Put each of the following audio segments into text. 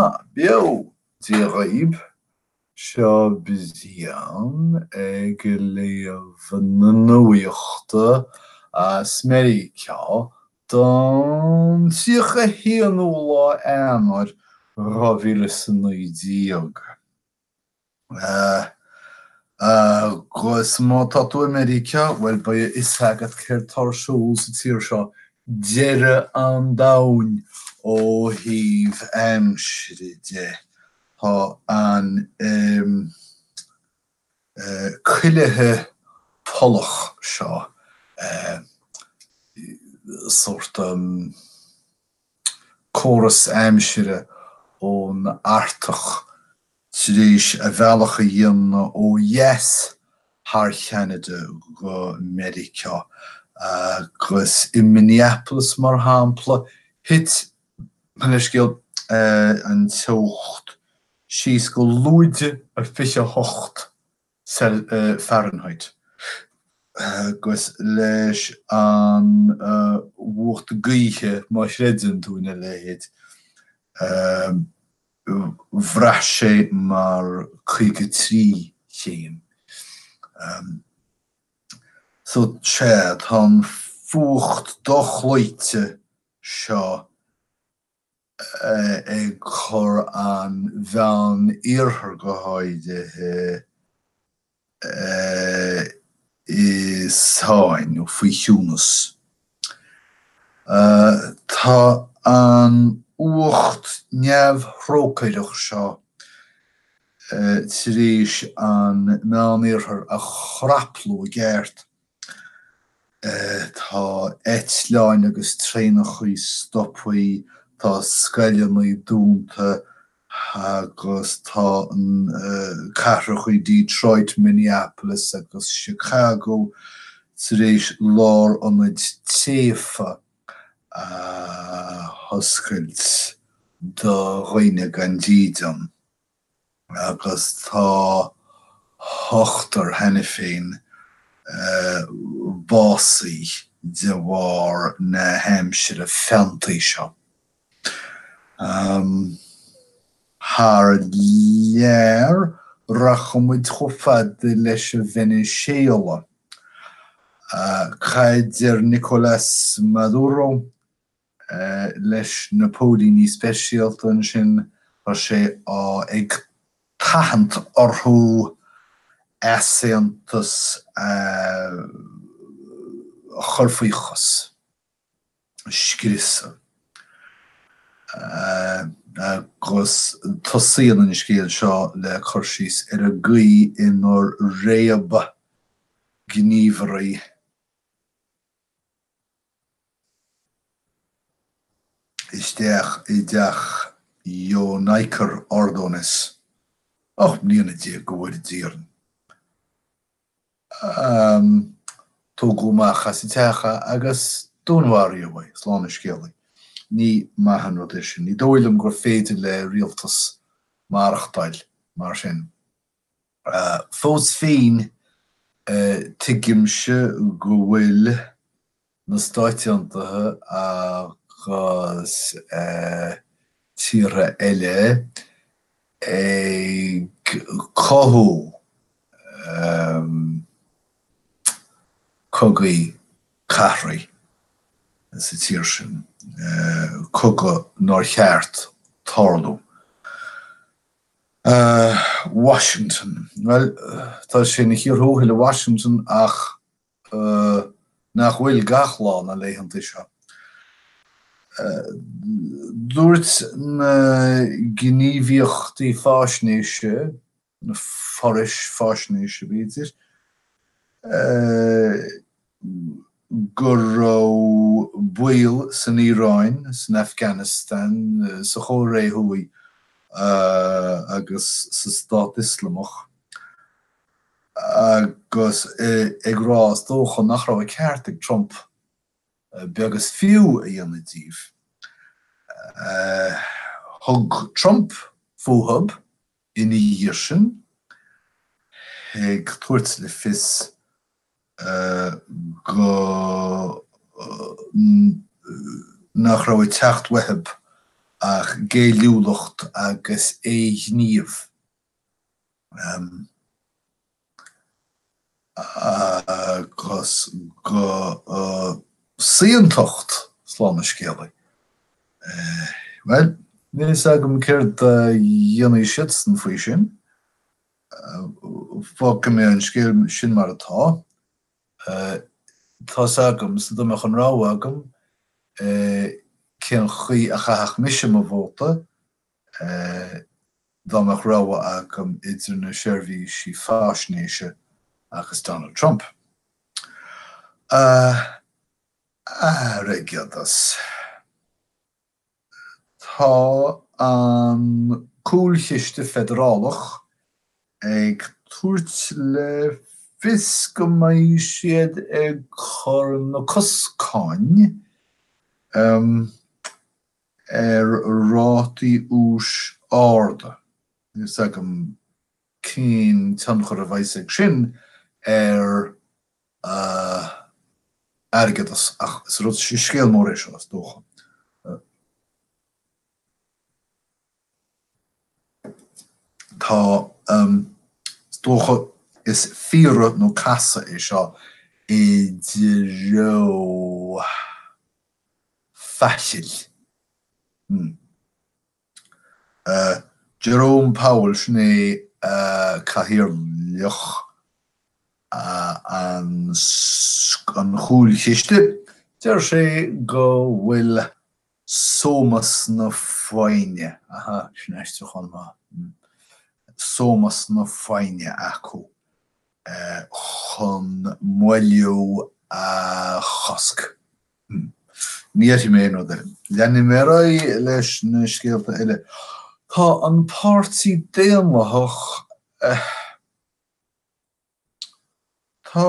maith beo Dia dhaoib, seo Brian ag léamh na nuachta as Meiriceá don 31ú lá Eanáir 2019. Agus má tá tú i Meiriceá, bhuel, beidh a fhios agat céard tá ar siúl sa tír seo, deireadh an domhain ó thaobh aimsire de. Tá an cuilithe polach seo sórt córas aimsire ón Artach tar éis a bhealach a dhéanamh ó dheas thar Cheanada go Meiriceá agus i Minneapolis, mar shampla, thit, mo leithscéal, an teocht síos go lúide a 28 Fahrenheit agus leis an bhfuacht gaoithe, má chreideann tú ina leithéid, bhraith sé mar 53 chéim. So, sea, tá an fuacht dochloíte seo ag cur an Mheán-Iarthair go háirithe i sáinn nó faoi chiúnas. Tá an fhuacht neamhthrócaireach seo tar éis an Meán-Iarthar a chraplú i gceart. Tá eitleáin agus traenachaí stopthaí, tá scoileanna dúnta agus tá cathrachaí Detroit, Minneapolis agus Chicago tar éis lárionaid téafa a oscailt do dhaoine gan dídean. agus tá ochtar cheana féin básaithe de bharr na haimsire feanntaí seo. Thar lear, rachaidh muid chomh fada leis an Veiniséala. Cad deir Nicolás Maduro? leis na póilíní speisialta ansin, tá sé á ag tathant orthu easaontas a chur faoi chos, a scriosadh. Agus tosaíonn an scéal seo le cur síos ar an gcaoi inar réab gníomhairí isteach i dteach Yoniker Ordonez, 18 mbliana go bhfóire Dia orainn. Tógadh amach as an teach é agus dúnmharaíodh é, slán an scéalaí. Ní maith an rud é sin. Ní dóigh liom gur féidir le rialtas maireachtáil mar sin. Fós féin, tuigimse go bhfuil na Stáit Aontaithe agus tíortha eile ag cothú cogaí cathraí sa tír sin, cogadh nár cheart tarlú. Washington. Bhuel, tá sé ina chíor thuathail i Washington ach nach bhfuil gach lá na laethanta seo. Dúirt na gníomhaíochtaí faisnéise, na forais faisnéise b'fhéidir, go raibh baol san Iaráin, san Afghanistan, sa Chóiré Thuaidh agus sa Stát Ioslamach agus ag rá is dócha nach raibh an ceart ag Trump beag is fiú a dhéanamh díobh. Thug Trump fúthu ina dhiaidh sin, ag tabhairt le fios go nach raibh ag teacht uathu Ach géilliúlacht agus éighníomh. Agus go saontacht, slán na scéalaí. Bhuel, níl a fhios agam céard a dhéanfaidh siadsan faoi sin. Fágfaidh mé an scéal sin mar atá. Tá's agamsa, dá mbeadh an rogha agam cén chaoi a chaithfeadh mise mo vóta, dá mbeadh rogha agam idir na seirbhísí faisnéise agus Donald Trump. Airgeadas. Tá an Cúlchiste Feidearálach ag tabhairt le fios go mbeidh siad ag cur na coscáin ar rátaí úis arda. Níl 's agam cén tionchar a bheas ag sin ar airgeadas, ach is rud, scéal mór é seo, is dócha. Tá, is dócha, is fiaradh nó casadh é seo i dtreo faichill. Jerome Powell, sin é cathaoirleach an Chúlchiste, deir sé go bhfuil sómas na foighne, aha, sin aistriúchán maith, sómas na foighne acu chun moilliú a chosc. Ní dhéarfaidh mé aon rud eile. Leanfaidh mé ar aghaidh leis na scéalta eile. Tá an Páirtí Daonlathach. Tá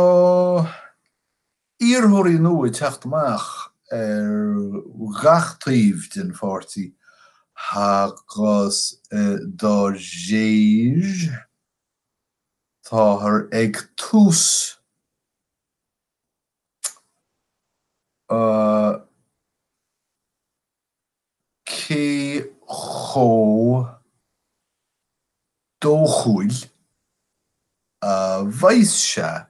iarrthóirí nua ag teacht amach ar gach taobh den pháirtí agus dá réir táthar ag tús Cé chomh dóchúil a bheas sé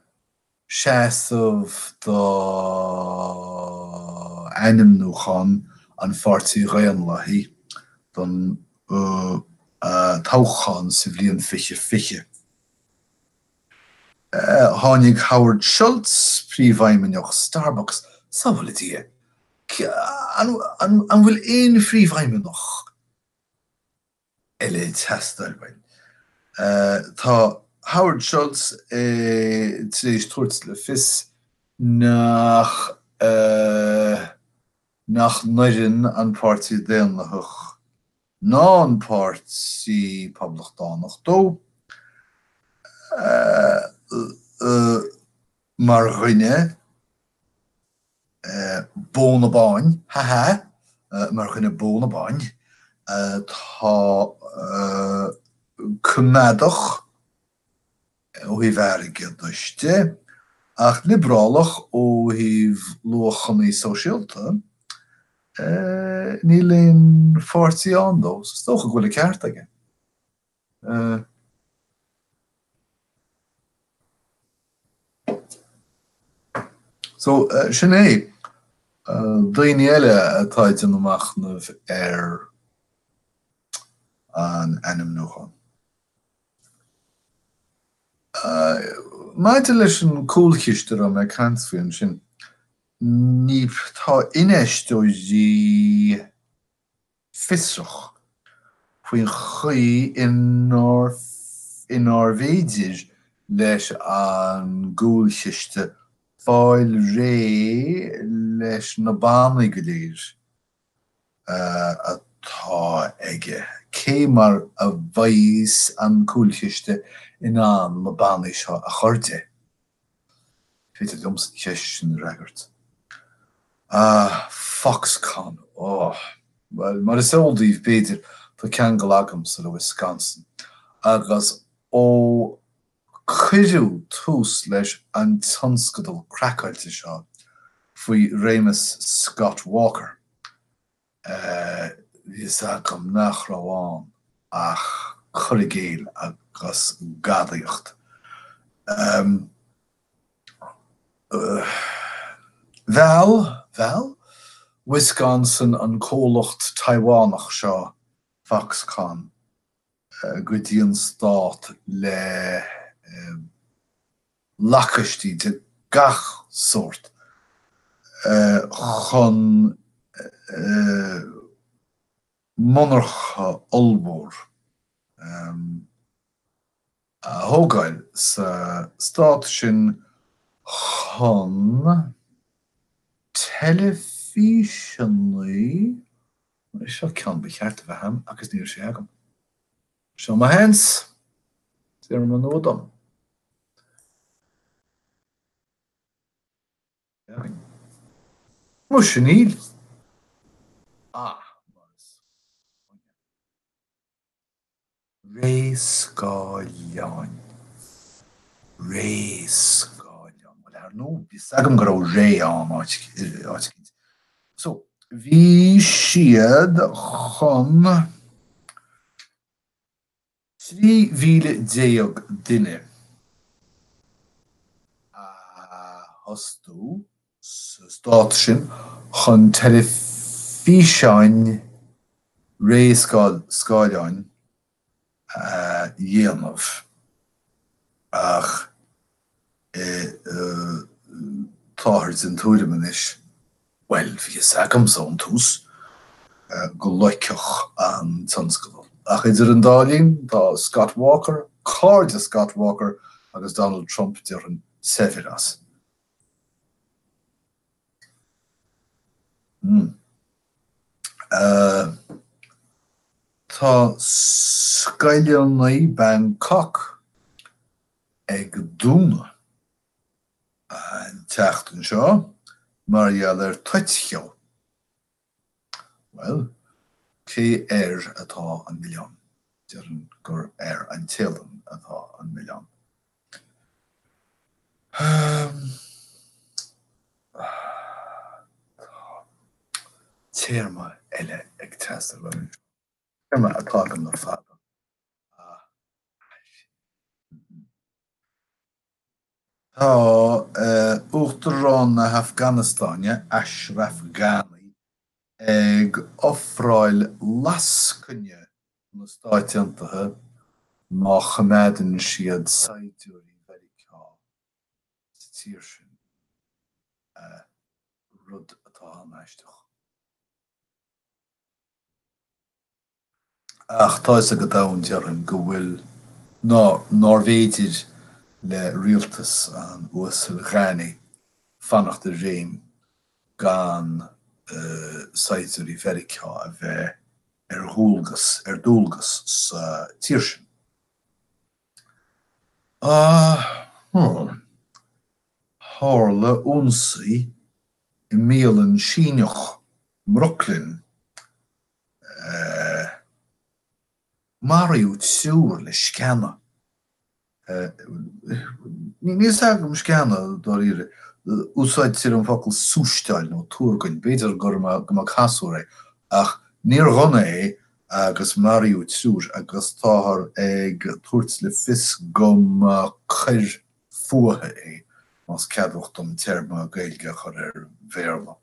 seasamh d'ainmniúchán an Pháirtí Dhaonlathaigh don toghchán sa bhliain 2020? Tháinig Howard Schultz, príomhfheidhmeannach Starbucks, sábhála Dia, an bhfuil aon phríomhfheidhmeannach eile ag teastáil uainn? Tá Howard Schultz tar éis tabhairt le fios nach nach n-oireann an Páirtí Daonlathach ná an Páirtí Poblachtánach dó mar dhuine bóna báin, ha ha, mar dhuine bóna báin, atá coimeádach ó thaobh airgeadais de, ach liobrálach ó thaobh luachanna sóisialta, níl aon pháirtí ann dó. Is dócha go bhfuil an ceart aige. So, sin é. Daoine eile atá ag déanamh machnaimh ar an ainmniúchán. Maidir leis an gcúlchiste a raibh mé ag caint faoi ansin, ní, tá infheisteoirí fiosrach faoin chaoi inar inár bhféidir leis an gcúlchiste fáil réidh leis na bannaí go léir. atá aige. Cé mar a bheas an cúlchiste in ann na bannaí seo a chur de? Féidir liomsa an cheist sin a fhreagairt. Ah, Foxconn. Oh. Bhuel, mar is eol daoibh, b'fhéidir, tá ceangal agamsa le Wisconsin. Agus ó cuireadh tús leis an tionscadal craiceáilte seo faoi réimeas Scott Walker. Bhí fhios agam nach raibh ann ach cur i gcéill agus gadaíocht. Mheall, mheall? Wisconsin an comhlacht Taiwanach seo Foxconn go dtí an stát le lacáistí de gach sórt chun monarcha ollmhór a thógáil sa stát sin chun teilifíseanna, seo ceann ba cheart a bheith agam agus níl sé agam. Seo mo sheans! Téarma nua dom. Muise níl! Ah, mar is Réscáileáin. Réscáileáin. Bhuel, ar ndóigh, bhí fhios agam go raibh ré ann áit éicint. So, bhí siad chun 13,000 duine a fhostú sa stát sin chun teilifíseáin réscáileáin a dhéanamh ach táthar den tuairim anois, bhuel, bhí fhios agamsa ón tús, go loicfeadh an tionscadal. Ach idir an dá linn, tá Scott Walker, cairde Scott Walker agus Donald Trump, déarfainn, saibhir as. Tá scoileanna Bangkok ag dúnadh an tseachtain seo mar gheall ar toitcheo. Bhuel, cé air atá an milleán? Déarfainn gur ar an Téalainn atá an milleán. Tá téarma eile ag teastáil uaim anseo. Téarma atá agam le fada. Tá Uachtarán na hAfganastáine, Ashraf Ghani, ag ofráil lascaine do na Stáit Aontaithe má choimeádann siad saighdiúirí Mheiriceá sa tír sin, rud atá an-aisteach. Ach tá fhios ag an domhan, déarfainn, go bhfuil, ná nárbh fhéidir le rialtas an Uasail Ghani fanacht i réim gan saighdiúirí Mheiriceá a bheith ar dhualgas, ar dualgas sa tír sin. Tharla ionsaí i mbialann Síneach i mBrooklyn. Maraíodh triúr le sceana. Níl fhios agam sceana, dáiríre. Úsáidtear an focal súisteáil nó tuargain. B'fhéidir gur mba casúr é. Ach níor ghunna é agus maraíodh triúr agus táthar ag tabhairt le fios go mba coir fuatha é, más ceadmhach dom téarma Gaeilge a chur ar Bhéarla.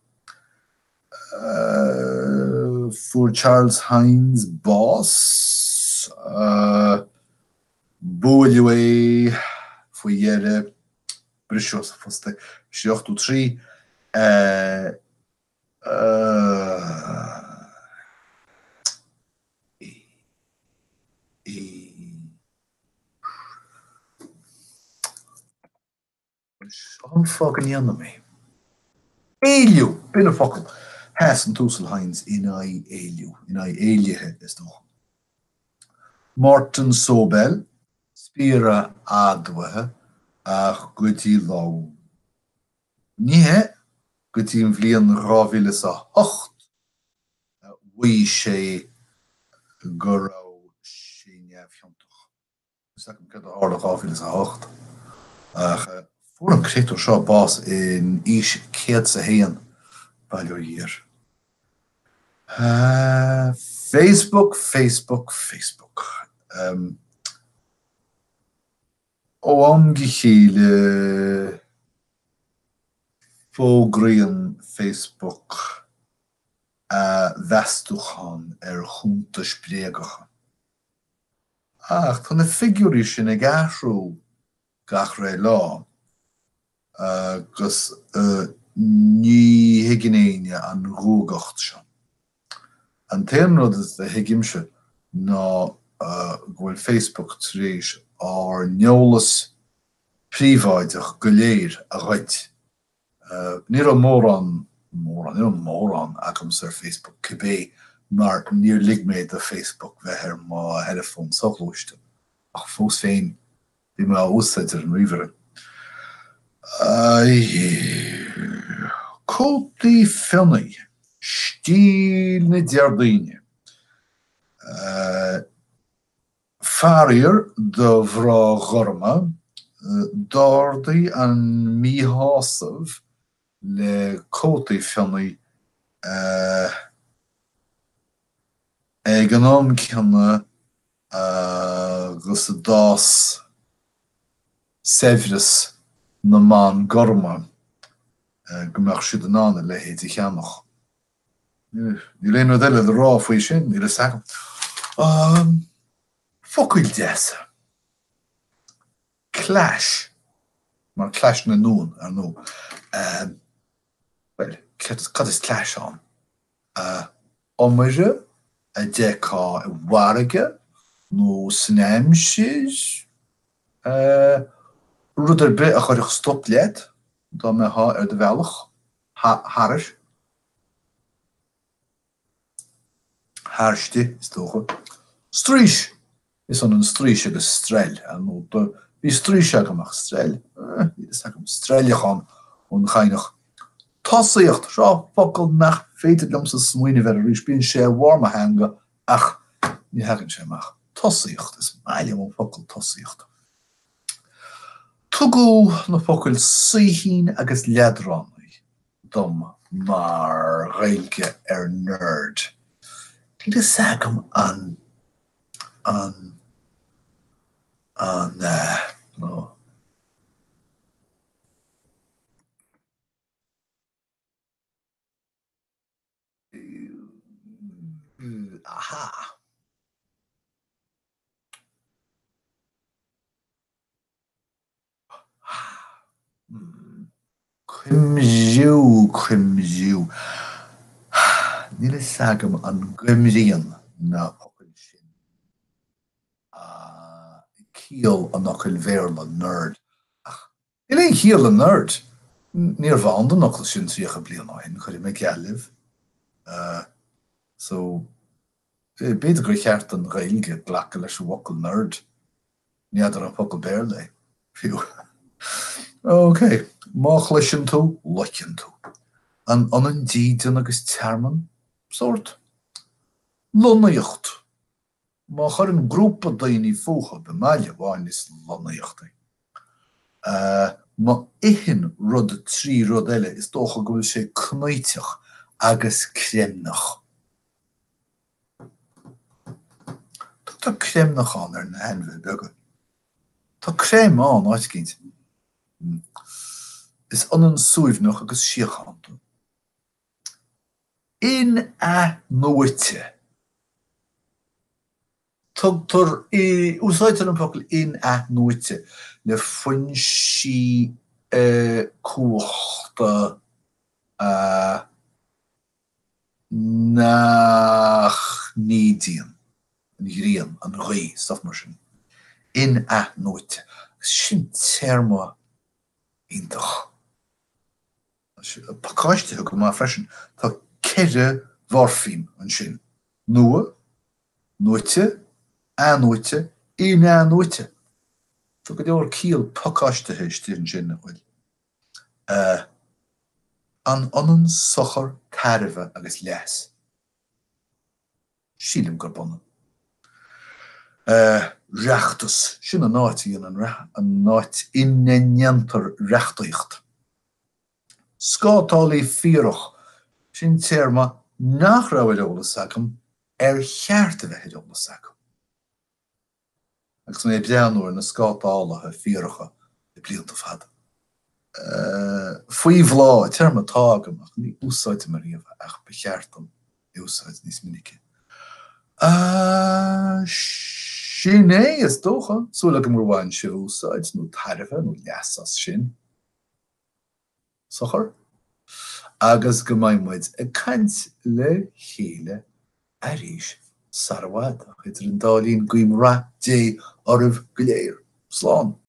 Fuair Charles Hynes bás. Buaileadh é faoi dheireadh, briseadh as a phost é, bhí sé 83. Seo an fáth go ndéanaim é. Éilliú! B'in an focal. Sheas an tUasal Hynes in aghaidh éilliú, in aghaidh éillithe, is dócha. Morton Sobell, spiaire admhaithe ach go dtí lá, ní hea, go dtí an bhliain 2008, mhaígh sé go raibh sé neamhchiontach. Níl fhios agam céard a tharla 2008, ach fuair an créatúr seo bás in aois 101, bail ó Dhia air. Facebook, Facebook, Facebook. Ó am go chéile fógraíonn Facebook a mheastúchán ar chuntais bréagacha. Ach tá na figiúirí sin ag athrú gach re lá agus ní thuigeann éinne an ghuagacht seo. An t-aon rud a thuigimse ná go bhfuil Facebook tar éis ár n-eolas príobháideach go léir a ghoid. Ní raibh mórán, mórán, ní raibh mórán agamsa ar Facebook cibé mar níor lig mé do Facebook bheith ar mo theileafón soghluaiste, ach fós féin, Bhí mé á úsáid ar an ríomhaire. Cótaí fionnaidh, stíl na Déardaoine. Faraor do mhná gorma, d'ardaigh an míshásamh le cótaí fionnaidh ag an am céanna agus a d'fhás saibhreas na mban gorma go mbeadh siad in ann a leithéid a cheannach. Níl aon rud eile le rá faoi sin, níl a fhios agam. Focail deasa. Clash. Mar Clash na nDún, ar ndóigh. Bhuel, cad is clash ann? Iomaire a d'fheicfeá i bhfarraige nó san aimsir, rud ar bith a chuirfeadh stop leat dá mbeifeá ar do bhealach thairis. Thairsti, is dócha. Straois! Is ionann straois agus streall, ar ndóigh. Bhí straois agam ach streall? Níl a fhios agam. Streilleachán ón Chadhnach. Tosaíocht! Seo focal nach féidir liomsa smaoineamh air arís. Bíonn sé ar bharr mo theanga ach ní thagann sé amach. Tosaíocht. Is maith liom an focal tosaíocht. Tugadh na focail saoithín agus leadránaí dom mar Ghaeilge ar nerd. Níl a fhios agam an, an, an eh, nó. Aha! Coimriú, coimriú. Níl a fhios agam an gcoimríonn na focail sin ciall an fhocail Bhéarla nerd. Ach níl aon chiall le nerd. Níorbh ann don fhocal sin 30 bliain ó shin, cuirfidh mé geall libh. So, b'fhéidir gur cheart don Ghaeilge glacadh leis an bhfocal nerd. Ní fheadar an focal Béarla é, fiú. Ok, má chloiseann tú, loiceann tú. An ionann dídean agus tearmann? Sórt. Lonnaíocht. Má chuireann grúpa daoine fúthu i mbaile amháin, is lonnaíocht é. Má itheann rud 3 rud eile, is dócha go bhfuil sé cnaíteach agus creimneach. Tugtar creimneachán ar na hainmhithe beaga. Tá creim ann áit eicínt. Is ionann suaimhneach agus síochánta. In-athnuaite. Tugtar, úsáidtear an focal in-athnuaite le foinsí cumhachta a nach n-ídíonn, an ghrian, an ghaoth, stuff mar sin, in-athnuaite. Agus sin téarma iontach. Pacáistithe go maith freisin. Tá 4 mhoirfím ansin, nua, nuaite, athnuaite, in-athnuaite. Tá go leor ciall pacáistithe istigh ansin, nach bhfuil? An ionann sochar tairbhe agus leas? Sílim gurb ionann. Reachtas, sin an áit a dhéanann, an áit ina ndéantar reachtaíocht. Scátálaí fíorach, sin téarma nach raibh ar eolas agam. Ar cheart a bheith ar eolas agam? Agus mé ag breathnú ar na scátálaithe fíoracha le blianta fada. Faoi bhláth, téarma atá agam ach ní úsáidim ariamh é ach ba cheart dom é úsáid níos minice. Sin é, is dócha. Súil agam gur bhain sibh úsáid nó tairbhe nó leas as sin. Sochar. Agus go mbeidh muid ag caint le chéile arís sar i bhfad. Ach idir an dá linn, guím rath Dé oraibh go léir. Slán.